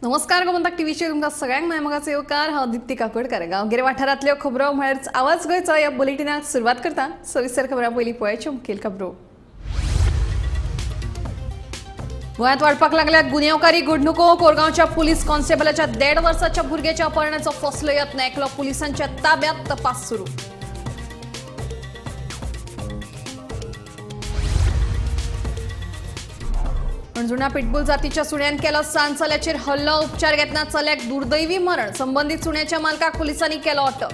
नमस्कार, गोमंतक टीव्हीचेर तुमकां सगळ्यांक मायमोगाचो येवकार. हांव दिप्ती काकोडकर. गांवगिरे वाठारांतल्यो खबरो म्हळ्यार आवाज गोंयचो ह्या बुलेटिनाक सुरवात करता. सविस्तर खबरां पयलीं पळयाच्यो मुखेल खबरो. गोंयांत वाडपाक लागल्या गुन्यांवकारी घडणुको. कोरगांवच्या पुलीस कॉन्स्टेबलाच्या 1.5 वर्साच्या भुरग्याच्या अपहरणाचो फसलो यत्न. एकलो पुलिसांच्या ताब्यात, तपास सुरू. हणजुणा पिटबुल जातीच्या सुण्यान केलो सान चल्याचेर हल्लो. उपचार घेतना चल्याक दुर्दैवी मरण. संबंधित सुण्याच्या मालकाक पुलिसांनी केलो अटक.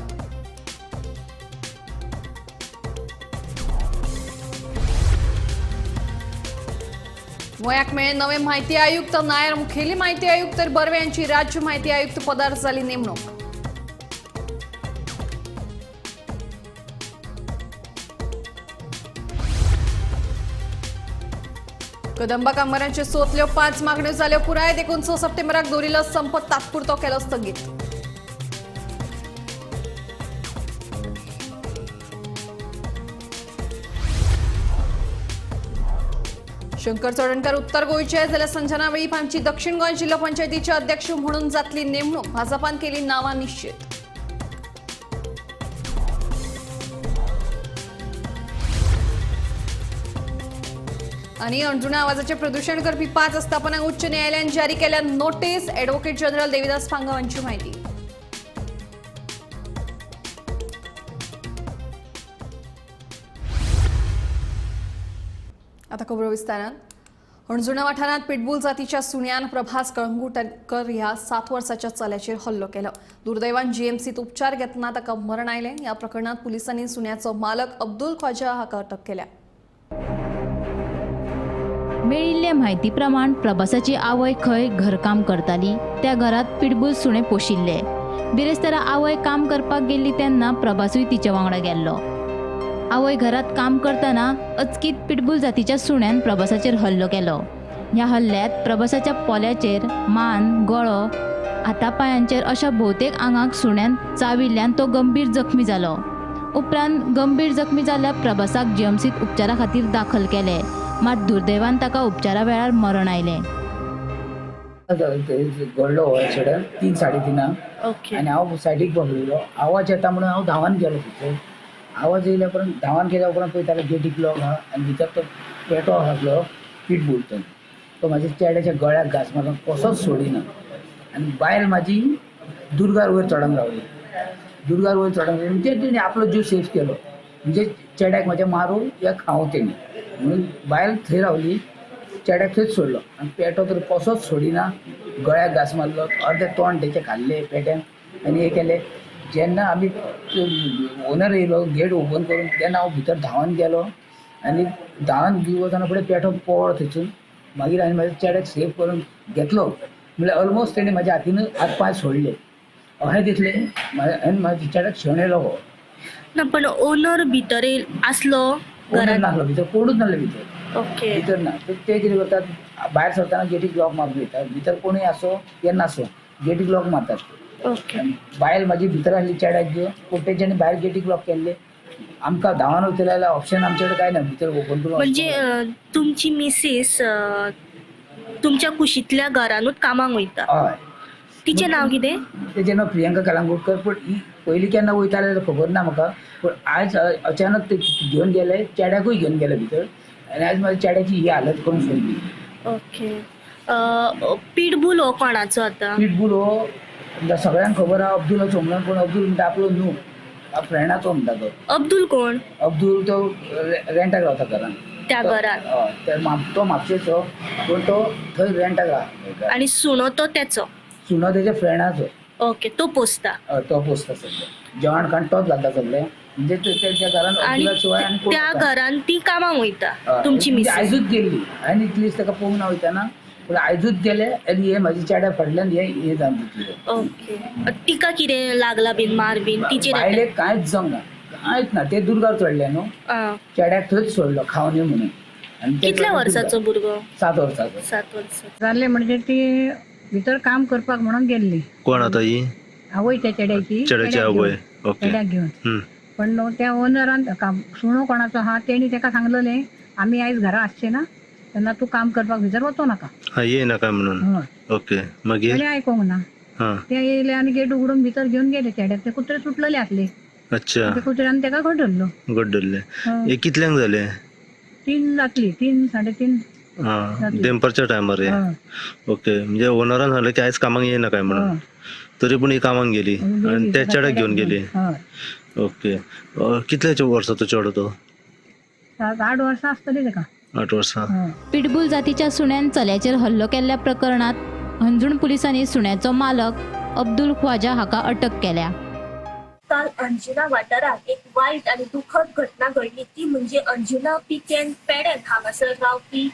गोंयाक मेळ्ळे नवे माहिती आयुक्त. नायर मुखेली माहिती आयुक्त तर बर्वे यांची राज्य माहिती आयुक्त पदार जाली नेमणूक. कदंबा कामगारांच्यो सोतल्यो 5 मागण्यो जाल्यो पुराय. देखून 6 सप्टेंबराक दवरिल्लो संप तात्पुरतो केलो स्थगीत. शंकर चोडणकर उत्तर गोंयचे जाल्यार संजना वेळीप हांची दक्षिण गोंय जिल्हो पंचायतीचे अध्यक्ष म्हणून जातली नेमणूक. भाजपान केली नावां निश्चित. आनी हणजुणा आवाजाचें प्रदूषण करपी 5 आस्थापनांक उच्च न्यायालयान जारी केल्या नोटीस. ॲडव्होकेट जनरल देविदास पांगाव हांची म्हायती. आता खबरो विस्तारान. हणजुणा वाठारांत पिटबुल जातीच्या सुण्यान प्रभास कळंगुटकर ह्या 7 वर्साच्या चल्याचेर हल्लो केलो. दुर्दैवान जीएमसीत उपचार घेतना ताका मरण आयलें. ह्या प्रकरणांत पुलिसांनी सुण्याचो मालक अब्दुल ख्वाजा हाका अटक केल्या. मेळिल्ले म्हायती प्रमाण प्रभासाची आवय खंय घरकाम करताली. त्या घरात पिटबुल सुणे पोशिल्ले. बिरेस्तारा आवय काम करपाक गेल्ली तेन्ना प्रभासूय तिच्या वांगडा गेल्लो. आवय घरात काम करतना अचकीत पिटबुल जातीच्या सुण्यान प्रभासाचेर हल्लो केलो. ह्या हल्ल्यात प्रभासाच्या पोल्याचेर, मान, गळो, हातापायांचेर अशा भोवतेक आंगाक सुण्यान चाविल्ल्यान तो गंभीर जखमी जालो. उपरांत गंभीर जखमी जाल्ल्या प्रभासाक जीएमसीत उपचारा खातीर दाखल केले. मात दुर्दैवान ताका उपचारा वेळार मरण आयलें. घडलो हो एक्सिडंट 3 साडे 3 आनी हांव सायडीक बसलेलो. आवाज येता म्हणून हांव धांवान गेलो थंयसर. आवाज येयल्या उपरांत धांवान गेल्या उपरांत पळयता जाल्यार गेटीक लॉक आहा आनी भितर तो पेटो आसलो पिटबूल. तो म्हाज्या चेड्याच्या गळ्याक घांस मारून कसोच सोडिना. आनी बायल म्हाजी दुर्गार वयर चडोन रावली. दुर्गार वयर चडोन रावली म्हणजे तेणी आपलो जीव सेफ केलो. म्हणजे चेड्याक म्हाज्या मारूं या खावं तेणी म्हणून बायल थंय रावली. चेड्याक थंयच सोडलो आनी पेटो तर कसोच सोडिना. गळ्याक घांस मारलो, अर्दें तोंड तेचें खाल्लें पेट्यान आनी हें केलें. जेन्ना आमी ओनर येयलो गेट ओपन करून तेन्ना हांव भितर धांवन गेलो आनी धांवन वतना फुडें पेटो पळ्ळो थंयसून. मागीर हांवें म्हाज्या चेड्याक सेफ करून घेतलो. म्हणल्यार ऑलमोस्ट तेणें म्हाज्या हातीन हात पांय सोडले अशें दिसलें. हांवें म्हाज्या चेड्याक शेणयलो हो. ना, पण ओनर भितर आसलो? ओनर नासलो भितर, कोणूच नासलो भितर. ओके. भितर ना. ते कितें करतात, भायर सरतना गेटीक लॉक मारून वयतात. भितर कोणूय आसो या नासो गेटीक लॉक मारतात. ओके. बायल म्हाजी भितर आसली चेड्याक घेवन, पूण तेंच्यांनी भायर गेटीक लॉक केल्ले. आमकां धांवन वयतले जाल्यार ऑप्शन आमचे कडेन कांय ना भितर ओपन करून. म्हणजे तुमची मिसेस तुमच्या कुशींतल्या घरानूच कामाक वयता? हय. तिचें नांव कितें? तेजें नांव प्रियंका कलांगुटकर. पूण ही पयलीं केन्ना वयताले जाल्यार खबर ना म्हाका. पूण आयज अचानक ते घेवन गेले, चेड्याकूय घेवन गेले भितर आनी आयज म्हाज्या चेड्याची ही हालत करून सोडली. ओके. पिटबूल हो कोणाचो आतां? पिटबूल हो सगळ्यांक खबर आहा अब्दुलाचो म्हणून. पूण अब्दुल म्हणटा आपलो न्हू, फ्रेंडाचो म्हणटा तो. अब्दुल कोण? अब्दुल तो रेंटाक रावता घरान. त्या घरान? हय, तो म्हापशेचो, पूण तो थंय रेंटाक रावता. आनी सुणो तो तेचो? सुणो तेच्या फ्रेंडाचो. ओके, तो पोसता? तो पोसता. सगळें जेवण खाण तोच घालता सगळें. म्हणजे तेच्या घरान अब्दुला शिवाय आनी कोण. त्या घरान ती कामाक वयता तुमची मिसेस? आयजूच गेल्ली. आनी इतलीच ताका पळोवंक ना वयतना, पूण आयजूच गेले आनी हे म्हाज्या चेड्या फाटल्यान हे हे जावन दितले. ओके. तिका कितें लागला बीन, मार बीन तिचेर? बायलेक कांयच जावंक ना, कांयच ना. ते दुर्गार चडले न्हू, चेड्याक थंयच सोडलो खावनी म्हणून. आनी कितल्या वर्साचो भुरगो? 7 वर्साचो. 7 वर्सां. जाल्लें म्हणजे ती भितर काम करपाक म्हणून गेल्ली. कोण आता ही? आवय त्या चेड्याची. चेड्याची आवय. ओके. चेड्याक घेवन. पण त्या ओनरान सुणो कोणाचो आहा तेणी तेका सांगलेलें आमी आयज घरा आसचे ना, तेन्ना तूं काम करपाक भितर वचो नाका. हा, ये नाका म्हणून. हय. ओके, मागीर? तेणी आयकोंक ना. हा. ते येयले आनी गेट उगडून भितर घेवन गेले. चेड्याक ते कुत्रे सुटलेले आसले. अच्छा. ते कुत्र्यान तेका घट धरलो. घट धरले. हय. हे कितल्यांक जाले? 3 जातली, 3 3:30. हा. जातली. देंपारच्या टायमार हे? हय. ओके, म्हणजे ओनरान सांगलें की आयज कामाक ये नाका म्हणून. हय. तरी पूण ही कामाक गेली आणि त्या चेड्याक घेवन गेली. हय. ओके, कितल्याच्या वर्साचो चेडो तो? 7-8 वर्सां आसतली तेका. 8 वर्सां. हय. पिटबूल जातीच्या सुण्यान चल्याचेर हल्लो केल्ल्या प्रकरणात हणजूण पुलिसांनी सुण्याचो मालक अब्दुल ख्वाजा हाका अटक केल्या. काल अंजुना वाठारांत एक वायट आनी दुखद घटना घडली ती म्हणजे अंजुना पिकेन पेडेन हांगासर रावपी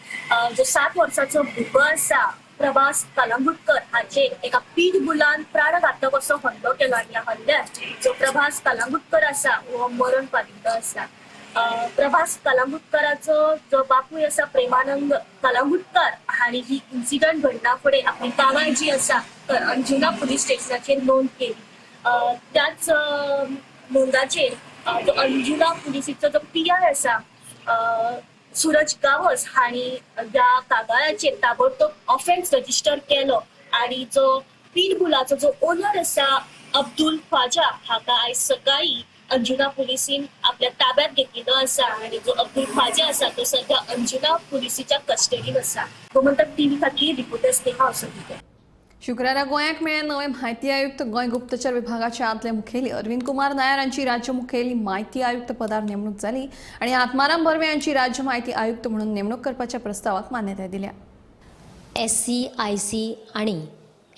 जो 7 वर्साचो भुरगो आसा प्रभास कलंगुटकर हाचेर एका पिटबुलान प्राणघातक असो हल्लो केलो आनी ह्या हल्ल्यात जो प्रभास कलंगुटकर आसा हो मरण पाविल्लो आसा. प्रभास कलंगुटकराचो जो बापूय आसा प्रेमानंद कलंगुटकर हांणी ही इन्सिडंट घडना फुडें आपली कागाळ जी आसा तर अंजुना पुलीस स्टेशनाचेर नोंद केली. त्याच नोंदाचेर जो अंजुना पुलिसीचो जो पी I आसा सूरज गावस हांणी ह्या कागाळाचेर ताबडतोब ऑफेन्स रजिस्टर केलो आनी जो पिटबुलाचो जो ओनर आसा अब्दुल ख्वाजा हाका आयज सकाळी अंजुना पुलिसीन आपल्या ताब्यात घेतिल्लो आसा आनी जो अब्दुल ख्वाजा आसा तो सध्या अंजुना पुलिसीच्या कस्टडीन आसा. गोमंतक टीव्ही खातीर रिपोर्टर स्नेहा असोदीकर. शुक्रारा गोंयाक मेळ्ळे नवे म्हायती आयुक्त. गोंय गुप्तचर विभागाचे आदले मुखेली अरविंद कुमार नायर हांची राज्य मुखेली म्हायती आयुक्त पदार नेमणूक जाली आनी आत्माराम बर्वे हांची राज्य म्हायती आयुक्त म्हणून नेमणूक करपाच्या प्रस्तावाक मान्यताय दिल्या. SCIC आनी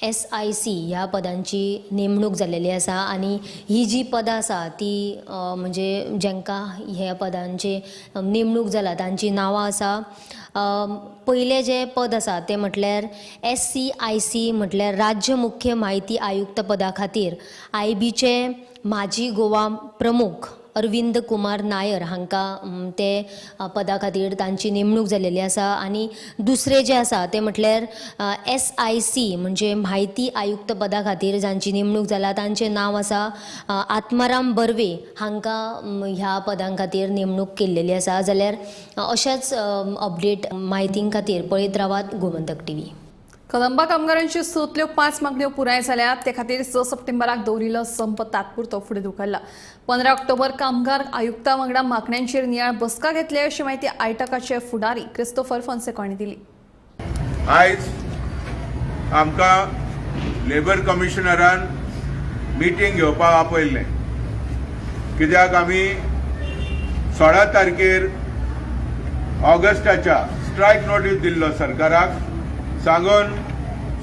SIC ह्या पदांची नेमणूक जाल्लेली आसा आनी ही जी पदां आसा ती म्हणजे जांकां ह्या पदांची नेमणूक जाला तांची नांवां आसा. पयलें जें पद आसा तें म्हटल्यार SCIC म्हटल्यार राज्य मुख्य म्हायती आयुक्त पदा खातीर IBचे माजी गोवा प्रमुख अरविंद कुमार नायर हांकां ते पदा खातीर तांची नेमणूक जाल्लेली आसा. आनी दुसरें जें आसा तें म्हटल्यार SIC म्हणजे म्हायती आयुक्त पदा खातीर जांची नेमणूक जाला तांचें नांव आसा आत्माराम बर्वे हांकां ह्या पदां खातीर नेमणूक केल्लेली आसा. जाल्यार अशेंच अपडेट म्हायती खातीर पळयत रावात गोमंतक टीव्ही. कदंबा कामगारांच्यो 6 5 मागण्यो पुराय जाल्यात. ते खातीर 6 सप्टेंबराक दवरिल्लो संप तात्पुरतो फुडें धुकल्ला. 15 ऑक्टोबर कामगार आयुक्ता वांगडा मागण्यांचेर नियाळ बसका घेतले अशी म्हायती आयटकाचे फुडारी क्रिस्तोफर फोन्सेका हांणी दिली. आयज आमकां लेबर कमिशनरान मिटींग घेवपाक आपयल्लें, कित्याक आमी 16 तारखेर ऑगस्टाच्या स्ट्रायक नोटीस दिल्लो सरकाराक सांगून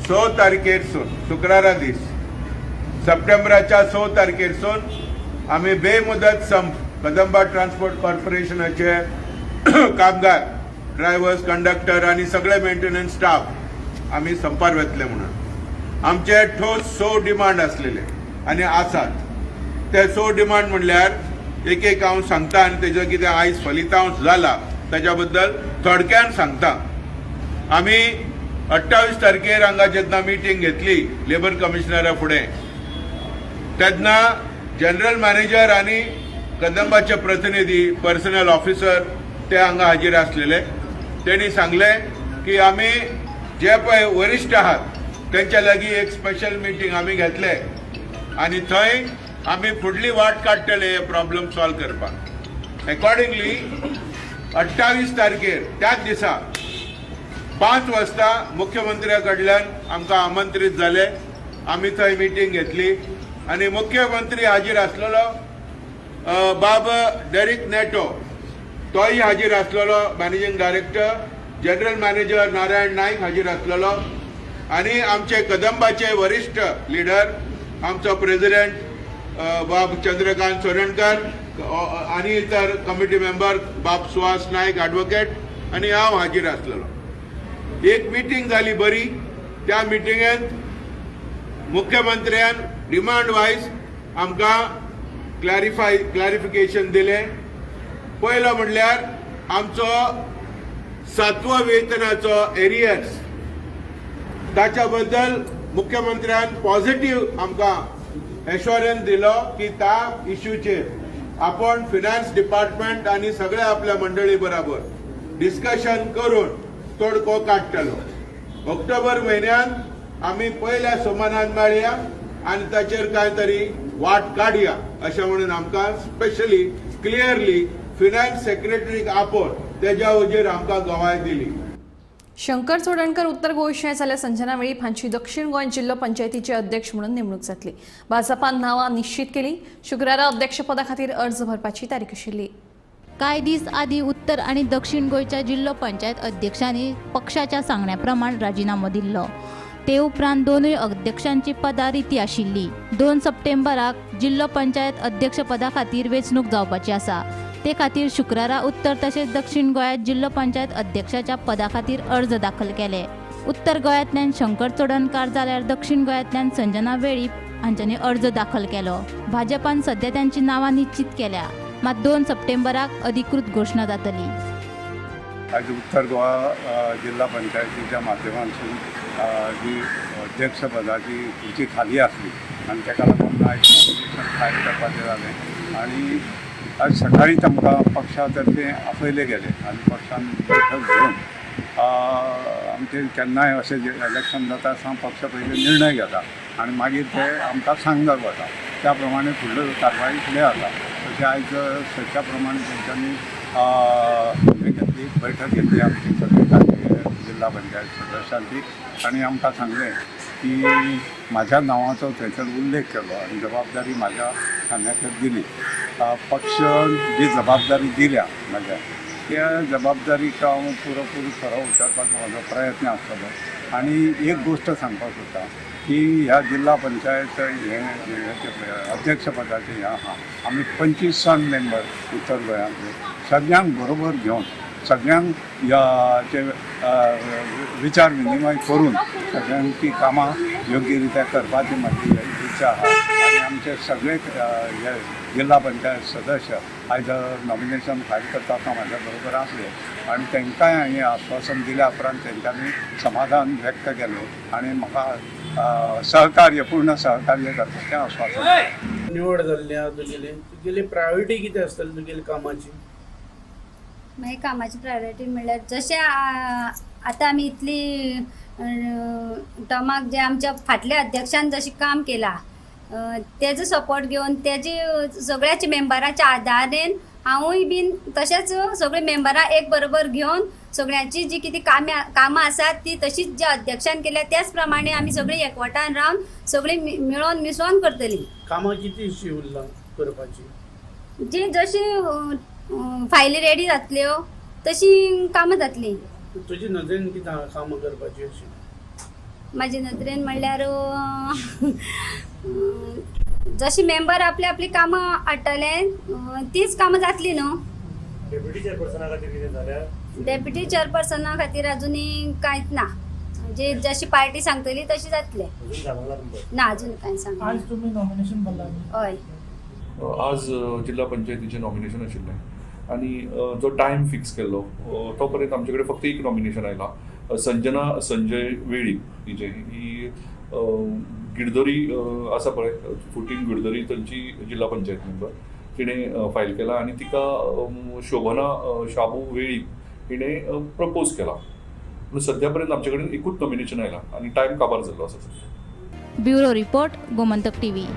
6 तारखेरसून शुक्रारा दीस सप्टेंबराच्या 6 तारखेरसून आमी बेमुदत संप कदंबा ट्रान्सपोर्ट कॉर्पोरेशनाचे कामगार, ड्रायव्हर्स, कंडक्टर आनी सगळे मेंटेनन्स स्टाफ आमी संपार वेतले म्हणून. आमचे ठोस 6 डिमांड आसलेले आनी आसात. ते 6 डिमांड म्हणल्यार एक एक हांव सांगता आनी तेजो कितें आयज फलितांश जाला ताच्या बद्दल थोडक्यान सांगता. आमी 28 तारखेर हांगा जेन्ना मिटींग घेतली लेबर कमिशनरा फुडें तेन्ना जनरल मॅनेजर आनी कदंबाचे प्रतिनिधी पर्सनल ऑफिसर ते हांगा हाजीर आसलेले. तेणी सांगलें की आमी जे पळय वरिश्ठ आहात तेंच्या लागीं एक स्पेशल मिटींग आमी घेतले आनी थंय आमी फुडली वाट काडटले हे प्रॉब्लम सॉल्व करपाक. एकॉर्डिंगली 28 तारखेर त्याच दिसा 5 वाजता मुख्यमंत्र्या कडल्यान आमकां आमंत्रीत जाले. आमी थंय मिटींग घेतली आनी मुख्यमंत्री हाजीर आसलेलो, बाब डेरिक नेटो तोय हाजीर आसलेलो, managing director, general manager Narayan Naik हाजीर आसलेलो आनी आमचे कदंबाचे वरिश्ठ लिडर आमचो प्रेसिडेंट बाब चंद्रकांत चोरणकर आनी इतर कमिटी मेंबर बाब सुहास नायक एडवोकेट आनी हांव हाजीर आसलेलो. एक मिटींग जाली बरी. त्या मिटिंगेंत मुख्यमंत्र्यान डिमांड वायज आमकां क्लॅरिफिकेशन दिलें. पयलो म्हणल्यार आमचो 7वो वेतनाचो एरियर्स ताच्या बद्दल मुख्यमंत्र्यान पॉझिटिव्ह आमकां एश्योरन्स दिलो की त्या इश्यूचेर आपण फिनान्स डिपार्टमेंट आनी सगळे आपल्या मंडळी बराबर डिस्कशन करून तोडको काडटलो. ऑक्टोबर म्हयन्यान आमी पयल्या सोमारान मेळया आनी ताचेर कांय तरी वाट काडया अशें म्हणून आमकां स्पेशली क्लियरली फिनान्स सेक्रेटरीक आपोवन तेज्या वजेर आमकां गवाय दिली. शंकर चोडणकर उत्तर गोंयचे जाल्यार संजना वेळीप हांची दक्षिण गोंय जिल्लो पंचायतीचे अध्यक्ष म्हणून नेमणूक जातली. भाजपान नांवां निश्चित केली. शुक्रारा अध्यक्षपदा खातीर अर्ज भरपाची तारीख आशिल्ली. कांय दीस आदीं उत्तर आनी दक्षिण गोंयच्या जिल्लो पंचायत अध्यक्षांनी पक्षाच्या सांगण्या प्रमाण राजिनामो दिल्लो. ते उपरांत दोनूय अध्यक्षांची पदां रिती आशिल्ली. 2 सप्टेंबराक जिल्लो पंचायत अध्यक्षपदा खातीर वेंचणूक जावपाची आसा. ते खातीर शुक्रारा उत्तर तशेंच दक्षिण गोंयांत जिल्लो पंचायत अध्यक्षाच्या पदा खातीर अर्ज दाखल केले. उत्तर गोंयांतल्यान शंकर चोडणकार जाल्यार दक्षिण गोंयांतल्यान संजना वेळीप हांच्यांनी अर्ज दाखल केलो. भाजपान सध्या तांची नांवां निश्चित केल्या, मात 2 सप्टेंबराक अधिकृत घोशणा जातली. आज उत्तर गोवा जिल्हा पंचायतीच्या माध्यमांतून जी अध्यक्षपदाची खुर्ची खाली आसली आनी ताका लागून आयज नॉमिनेशन फायल करपाचें जालें आनी आज सकाळीच आमकां पक्षा तर्फे आपयले गेले आनी पक्षान बैठक घेवन आमचे केन्नाय अशें इलेक्शन जाता आसतना पक्ष पयलीं निर्णय घेता आनी मागीर ते आमकां सांगत वता, त्या प्रमाणे फुडल्यो कारवाई फुडें जाता. तशें आयज सदच्या प्रमाणे तेंच्यांनी हें घेतली, बैठक घेतली आमची सगळे जिल्हा पंचायत सदस्यांची आनी आमकां सांगलें की म्हाज्या नांवाचो थंयसर उल्लेख केलो आनी जबाबदारी म्हाज्या खांद्याचेर दिली. पक्ष जी जबाबदारी दिल्या म्हाज्या त्या जबाबदारीक हांव पुरोपूर खरो उतरपाचो म्हाजो प्रयत्न आसतलो. आनी एक गोश्ट सांगपाक सोदता की ह्या जिल्हा पंचायत हे अध्यक्षपदाचे हें आहा, आमी 25 जाण मेंबर उत्तर गोंयांतले सगळ्यांक बरोबर घेवन सगळ्यांक ह्याचे विचार विनिमय करून सगळ्यांची कामां योग्य रित्या करपाची म्हाजी इच्छा आहा. आनी आमचे सगळे हे जिल्हा पंचायत सदस्य आयज नॉमिनेशन फायल करता आसतना म्हाज्या बरोबर आसले आनी तांकांय हांवें आश्वासन दिल्या उपरांत तेंच्यांनी समाधान व्यक्त केलें आनी म्हाका सहकार्य, पूर्ण सहकार्य करपाचें आश्वासन. निवड जाल्ली आहा तुगेली, तुगेली प्रायोरिटी कितें आसतली तुगेली कामाची? मागीर कामाची प्रायोरिटी म्हणल्यार जशें आतां आमी इतली टर्माक जे आमच्या फाटल्या अध्यक्षान जशें काम केलां तेजो सपोर्ट घेवन तेजे सगळ्याच्या मेंबराच्या आदारेन हांवूय बीन तशेंच सगळीं मेंबरां एक बरोबर घेवन सगळ्यांची जी कितें कामां आसात ती तशीच ज्या अध्यक्षान केल्या त्याच प्रमाणे आमी सगळीं एकवटान रावन सगळीं मेळोन मिसळोन करतलीं. कामां कितलीं उरलां करपाची? जी जशी फायली रेडी जातल्यो तशी कामां जातलीं. तुजी नदरेन कितें कामां करपाची अशी? म्हाजे नदरेन म्हणल्यार जशी मेंबर आपली आपली कामां हाडटले तीच कामां जातली न्हू. डेप्युटी चेअरपर्सना खातीर कितें जाल्यार? डेप्युटी चेअरपर्सना खातीर अजुनूय कांयच ना, म्हणजे जशी पार्टी सांगतली तशी जातले. ना अजून कांय सांग. आज तुमी नॉमिनेशन भरला? हय, आज जिल्हा पंचायतीचें नॉमिनेशन आशिल्लें आनी जो टायम फिक्स केल्लो तो पर्यंत आमचे कडेन फक्त एक नॉमिनेशन आयलां, संजना संजय वेळीप हिजें. ही गिरदरी आसा पळय, 14 गिरदरी तांची जिल्हा पंचायत मेंबर, तिणें फायल केला आनी तिका शोभना शाबू वेळीप हिणें प्रपोज केला. पूण सद्या पर्यंत आमचे कडेन एकूच नॉमिनेशन आयलां आनी टायम काबार जाल्लो आसा. Bureau report, Gomantak TV.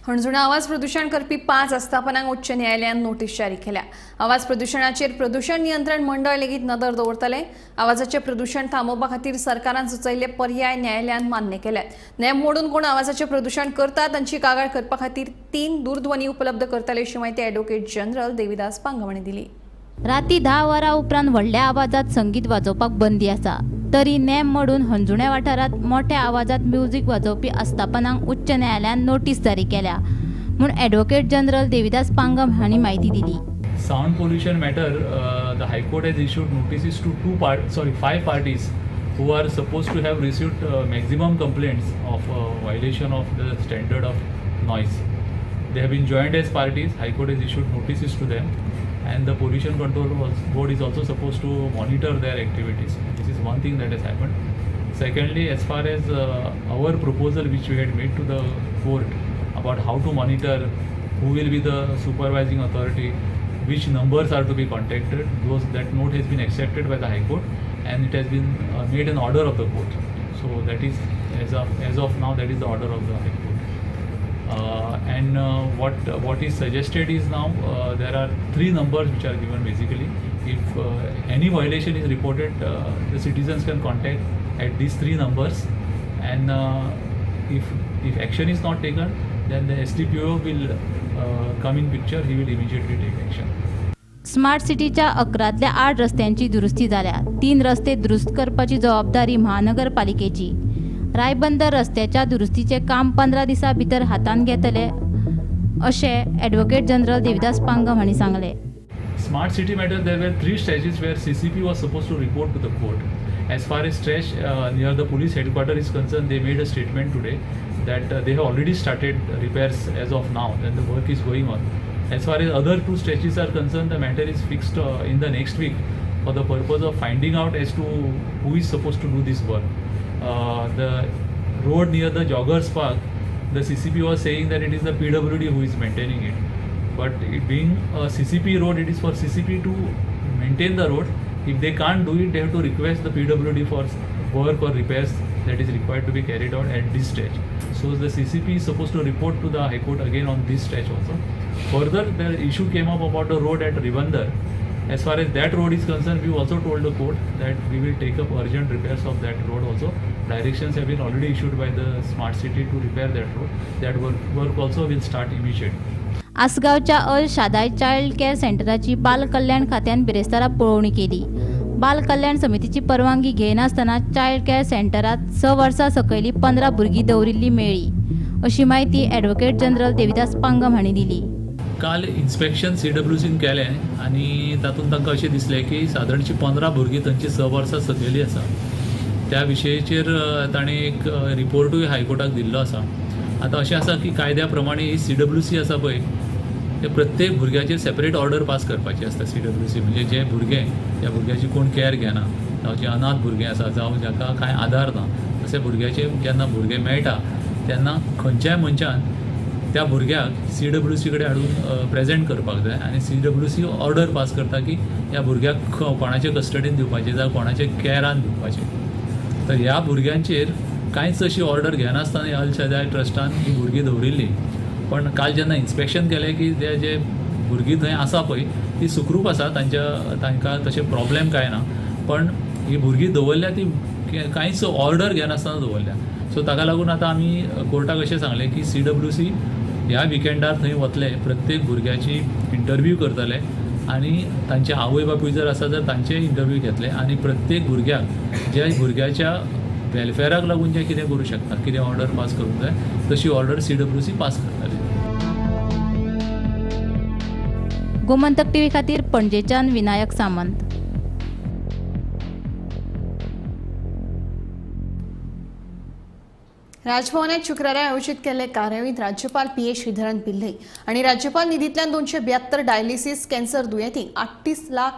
हणजुणा आवाज प्रदूषण करपी 5 आस्थापनांक उच्च न्यायालयान नोटीस जारी केल्या. आवाज प्रदूषणाचेर प्रदूषण नियंत्रण मंडळ लेगीत नदर दवरतले. आवाजाचें प्रदूषण थांबोवपा खातीर सरकारान सुचयल्ले पर्याय न्यायालयान मान्य केल्यात. नेम मोडून कोण आवाजाचें प्रदूषण करता तांची कागाळ करपा खातीर 3 दूरध्वनी उपलब्ध करतले अशी म्हायती ॲडव्होकेट जनरल देविदास पांगम हांणी दिली. राती 10 वरां उपरांत व्हडल्या आवाजात संगीत वाजोवपाक बंदी आसा, तरी नेम मोडून हणजुण्या वाठारांत मोठ्या आवाजात म्युझिक वाजोवपी आस्थापनांक उच्च न्यायालयान नोटीस जारी केल्या म्हूण ॲडव्होकेट जनरल देविदास पांगम हांणी म्हायती दिली. Sound pollution matter, the High Court has issued notices to 5 parties who are supposed to have received maximum complaints of violation of the standard of noise. They have been joined as parties. High Court has issued notices to them, and the Pollution Control Board is also supposed to monitor their activities. This is one thing that has happened. Secondly, as far as our proposal which we had made to the court about how to monitor, who will be the supervising authority, which numbers are to be contacted. Those that note has been accepted by the High Court and it has been made an order of the court. So that is as of now, that is the order of the High Court. And what is suggested is now there are 3 numbers which are given basically. If any violation is reported, the citizens can contact at these 3 numbers, and if action is not taken, then the SDPO will come in picture. He will immediately take action. Smart सिटीच्या 11तल्या 8 रस्त्यांची दुरुस्ती जाल्या. 3 रस्ते दुरुस्त करपाची जबाबदारी महानगरपालिकेची. रायबंदर रस्त्याच्या दुरुस्तीचें काम 15 दिसां भितर हातांत घेतले अशें ॲडव्होकेट जनरल देविदास पांगम हांणी सांगलें. Smart city matter, there were 3 stretches where CCP was supposed to report to the court. As far as stretch near the police headquarters is concerned, they made a statement today that they have already started repairs as of now and the work is going on. As far as other 2 stretches are concerned, the matter is fixed in the next week for the purpose of finding out as to who is supposed to do this work. The road near the Joggers Park, the CCP was saying that it is the PWD who is maintaining it. But it being a CCP road, it is for CCP to maintain the road. If they can't do it, they have to request the PWD for work or repairs that is required to be carried out at this stretch. So the CCP is supposed to report to the High Court again on this stretch also. Further, the issue came up about the road at Ribandar. As far as that road is concerned, we also told the court that we will take up urgent repairs of that road also. Directions have been already issued by the Smart City to repair that road. That work also will start immediately. आसगांवच्या Al Shaddai child care सेंटराची बाल कल्याण खात्यान बिरेस्तारा पळोवणी केली. बाल कल्याण समितीची परवानगी घेनासतना चायल्ड केअर सेंटरात 6 वर्सां सकयली 15 भुरगीं दवरिल्ली मेळ्ळी अशी म्हायती ॲडव्होकेट जनरल देविदास पांगम हांणी दिली. काल इन्स्पेक्शन CWCन केलें आनी तातूंत तांकां अशें दिसलें की सादारणशी 15 भुरगीं थंयची 6 वर्सां सकयली आसा. त्या विशयाचेर ताणें एक रिपोर्टूय हायकोर्टाक दिल्लो आसा. आतां अशें आसा की कायद्या प्रमाणे ही CWC आसा पळय, ते प्रत्येक भुरग्याचेर सेपरेट ऑर्डर पास करपाची आसता. CWC म्हणजे जे भुरगें त्या भुरग्याची कोण कॅर घेना, जावं जे अनाथ भुरगें आसा, जावं जाका कांय आदार ना, अशें भुरग्याचे जेन्ना भुरगें मेळटा तेन्ना खंयच्याय मनशान त्या भुरग्याक CWC कडेन हाडून प्रेजेंट करपाक जाय आनी CWC order pass करता की ह्या भुरग्याक कोणाचे कस्टडीन दिवपाचें जावं कोणाचे कॅरान दिवपाचें. तर ह्या भुरग्यांचेर कांयच अशी ऑर्डर घेनासतना अल शादाय ट्रस्टान ही भुरगीं दवरिल्ली. पण काल जेन्ना इन्स्पेक्शन केलें की ते जे भुरगीं थंय आसा पळय ती सुखरूप आसा, तांकां तशें प्रॉब्लेम कांय ना, पण ही भुरगीं दवरल्या ती कांयच ऑर्डर घेनासतना दवरल्या. सो ताका लागून आतां आमी कोर्टाक अशें सांगलें की CWC ह्या विकेंडार थंय वतले, प्रत्येक भुरग्याची इंटरव्यू करतले आनी तांचे आवय बापूय जर आसा तर तांचे इंटरव्यू घेतले आनी प्रत्येक भुरग्याक ज्या भुरग्याच्या वेलफेअराक लागून जें कितें करूं शकता, कितें ऑर्डर पास करूंक जाय तशी ऑर्डर CWC pass करतले. गोमंतक टीव्ही खातीर पणजेच्यान विनायक सामंत. राजभवनात शुक्रारा आयोजित केल्ले कार्यावळींत राज्यपाल पी.ए. श्रीधरन पिल्लई आनी राज्यपाल निधींतल्यान 272 डायलिसिस कॅन्सर दुयेंतींक 38 लाख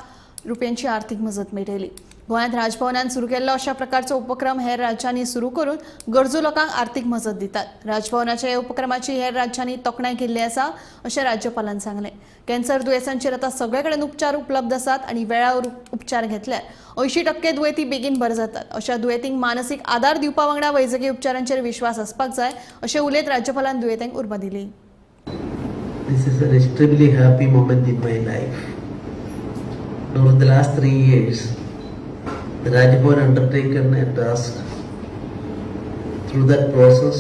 रुपयांची आर्थिक मजत मेळयली. गोंयांत राजभवनान सुरू केल्लो अशा प्रकारचो उपक्रम हेर राज्यांनी सुरू करून गरजू लोकांक आर्थिक मजत दितात. राजभवनाच्या ह्या उपक्रमाची हेर राज्यांनी तोखणाय केल्ली आसा अशें राज्यपालान सांगलें. कॅन्सर दुयेंसांचेर आतां सगळे कडेन उपचार उपलब्ध आसात आनी वेळार उपचार घेतल्यार 80% दुयेंती बेगीन बरे जातात. अशा दुयेंतींक मानसीक आदार दिवपा वांगडा वैजकी उपचारांचेर विश्वास आसपाक जाय अशें उलयत राज्यपालान दुयेंत्यांक उर्बा दिली. This is an extremely happy moment in my life. Over the last 3 years, the Raj Bhavan undertaken a task. Through that process,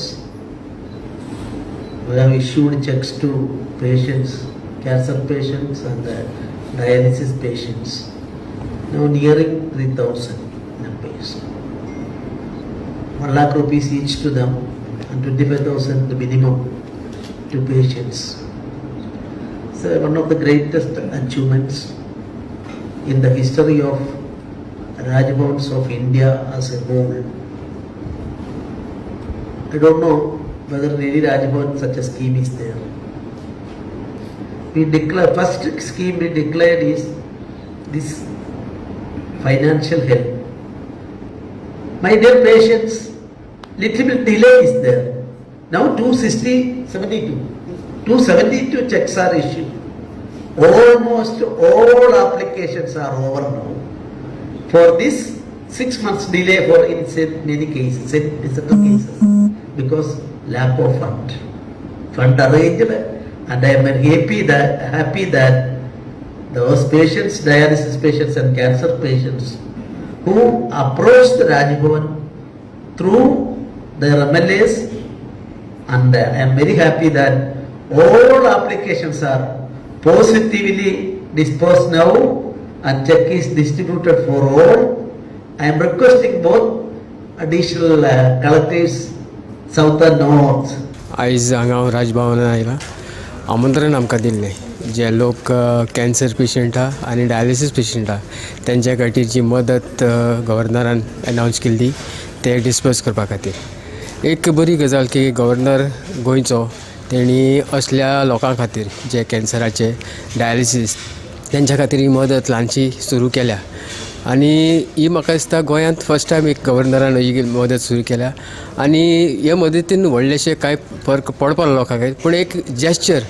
we have issued checks to patients, cancer patients and dialysis patients, now nearing 3,000 numbers. 1 lakh rupees each to them and 25,000 the minimum to patients. So one of the greatest achievements in the history of Raj Bhavans of India as a whole. I don't know whether in any Raj Bhavan such a scheme is there. We declare, first scheme we declared is this financial help. My dear patients, little bit delay is there. Now 272 checks are issued. Almost all applications are over now. For this 6 months delay for in many cases, in certain cases, because lack of fund. Fund arranged, and I am very happy that those patients, dialysis patients and cancer patients who approached the Raj Bhavan through their MLAs, and I am very happy that all applications are positively disposed now and check is distributed for all. I am requesting both additional collectors, south and north. आयज हांगा हांव राजभवनान आयला, आमंत्रण आमकां दिल्लें जे लोक cancer patient आहा आनी डायलिसीस पेशंट आहा तेंच्या खातीर जी मदत गव्हर्नरान अनावन्स केल्ली ते डिस्पर्स करपा खातीर. एक बरी गजाल की गव्हर्नर गोंयचो तेणी असल्या लोकां खातीर जे कॅन्सराचे डायलिसीस तेंच्या खातीर ही मदत ल्हानशी सुरू केल्या आनी ही म्हाका दिसता गोंयांत फर्स्ट टायम एक गव्हर्नरान ही मदत सुरू केल्या आनी हे मदतीन व्हडलेशे कांय फरक पडपा लोकांक, पूण एक gesture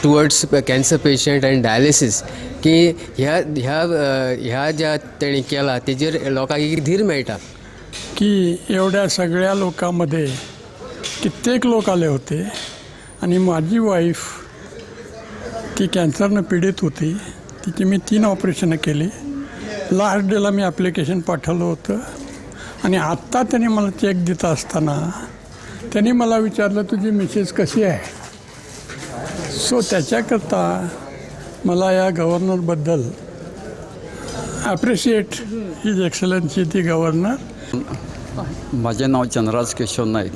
towards cancer patient and dialysis की ह्या ह्या ह्या ज्या तेणी केला तेजेर लोकांक एक धीर मेळटा. की एवढ्या सगळ्या लोकांमध्ये कित्येक लोक आले होते आणि माझी वाईफ ती कॅन्सरनं पीडित होती, तिची मी 3 ऑपरेशनं केली. लास्ट डेला मी ॲप्लिकेशन पाठवलं होतं आणि आत्ता त्यांनी मला चेक देत असताना त्यांनी मला विचारलं तुझी मिसेस कशी आहे. सो त्याच्याकरता मला या गव्हर्नरबद्दल appreciate his excellency the governor. म्हाजें नांव चंद्रराज केशव नायक.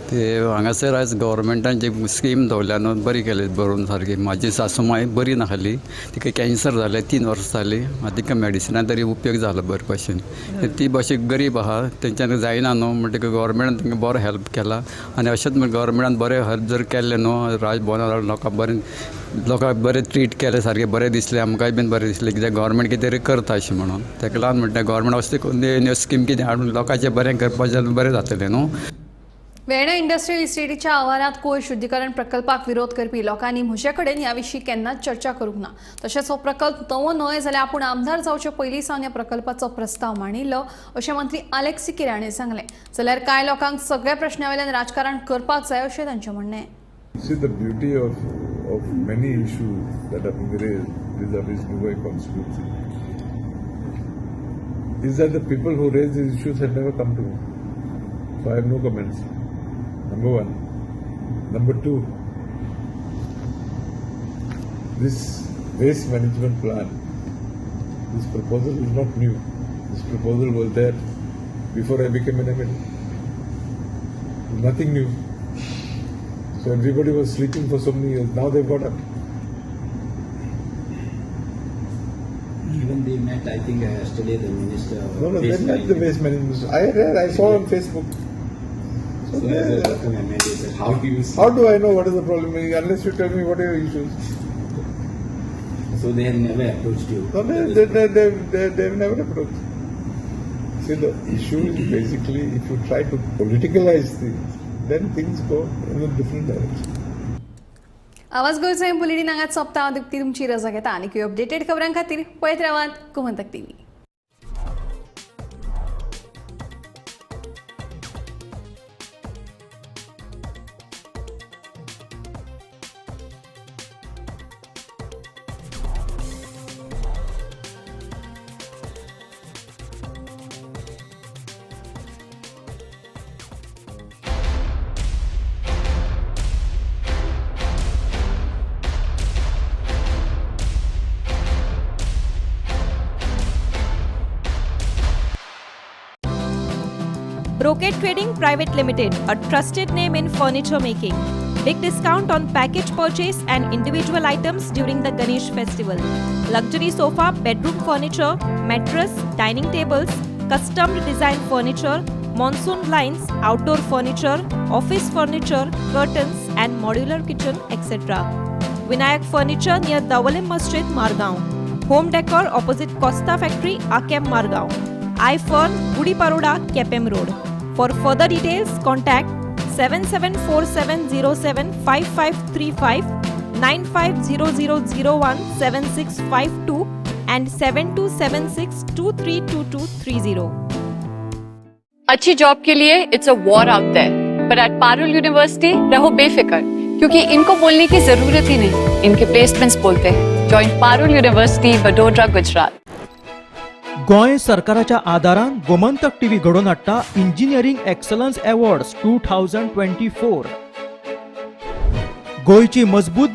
ते हांगासर आयज गव्हर्मेंटान जी स्कीम दवरल्या न्हू बरी केली बरोवन सारकी. म्हाजी सासू माय बरी नासली, तिका कॅन्सर जालें 3 वर्सां जालीं. आनी तिका मेडिसिना तरी उपयोग जालो बरे भशेन. ती मातशी गरीब आहा, तेंच्यान जायना न्हू, म्हणटकीर गव्हर्मेंटान तांकां बरो हेल्प केला. आनी अशेंच गव्हर्मेंटान बरें हेल्प जर केल्लें न्हू राजभवनार लोकांक बरें, लोकांक बरें ट्रीट केलें सारकें बरें दिसलें, आमकांय बीन बरें दिसलें कित्याक गव्हर्मेंट कितें तरी करता अशें म्हणून. ताका लागून म्हणटा गव्हर्मेंट असली स्कीम कितें हाडून लोकांचें बरें करपाचें जाल्यार बरें जातलें न्हू. वेर्णा इंडस्ट्रियल इस्टेटीच्या आवारांत कोयर शुद्धीकरण प्रकल्पाक विरोध करपी लोकांनी म्हजे कडेन ह्या विशीं केन्नाच चर्चा करूंक ना. तशेंच हो प्रकल्प नवो न्हय जाल्यार आपूण आमदार जावचे पयलीं सावन ह्या प्रकल्पाचो प्रस्ताव मांडिल्लो अशें मंत्री आलेक्स सिकेरा हांणी सांगलें. जाल्यार कांय लोकांक सगळ्या प्रश्ना वयल्यान राजकारण करपाक जाय अशें तांचें म्हणणें. See the beauty of many issues that are being raised vis-a-vis Nuvem constituency is that the people who raise these issues have never come to me. So I have no comments. Number one. Number two, this waste management plan, this proposal is not new. This proposal was there before I became an MLA. Nothing new. So everybody was sleeping for so many years. Now they've got up. Even they met, I think, yesterday the minister. No, no, they met the waste management. I read, I saw on Facebook. So how do you see? How do I know what is the problem? Unless you tell me what are your issues. So they have never approached you? No, they've never approached. See, the issue is basically if you try to politicalize things, then things go in a different direction. आवाज गोंयचो bulletin हांगाच सोंपता. हांव दीप्ती तुमची रजा घेता आनी updated खबरां खातीर पळयत रावात Gomantak TV. Brocade Trading Private Limited, a trusted name in furniture making. Big discount on package purchase and individual items during the Ganesh festival. Luxury sofa, bedroom furniture, mattress, dining tables, custom designed furniture, monsoon blinds, outdoor furniture, office furniture, curtains and modular kitchen, etc. Vinayak Furniture near Davalim Masjid, Margaon. Home Decor opposite Costa Factory, Akem, Margaon. iFern, Gudi Paroda, Kepem Road. For further details, contact 7747075535 9500017652 and 7276232230. अच्छी job K लिए it's a war out there, पर at Parul university रहो बेफिक्र, क्योंकि इनको बोलने की जरूरत ही नहीं, इनके प्लेसमेंट्स बोलते हैं। Join Parul University, Vadodara, Gujarat. Goa सरकाराच्या आदारान गोमंतक टीव्ही घडोवन हाडटा इंजिनियरींग एक्सलन्स अवॉर्ड्स 2024. गोंयची मजबूत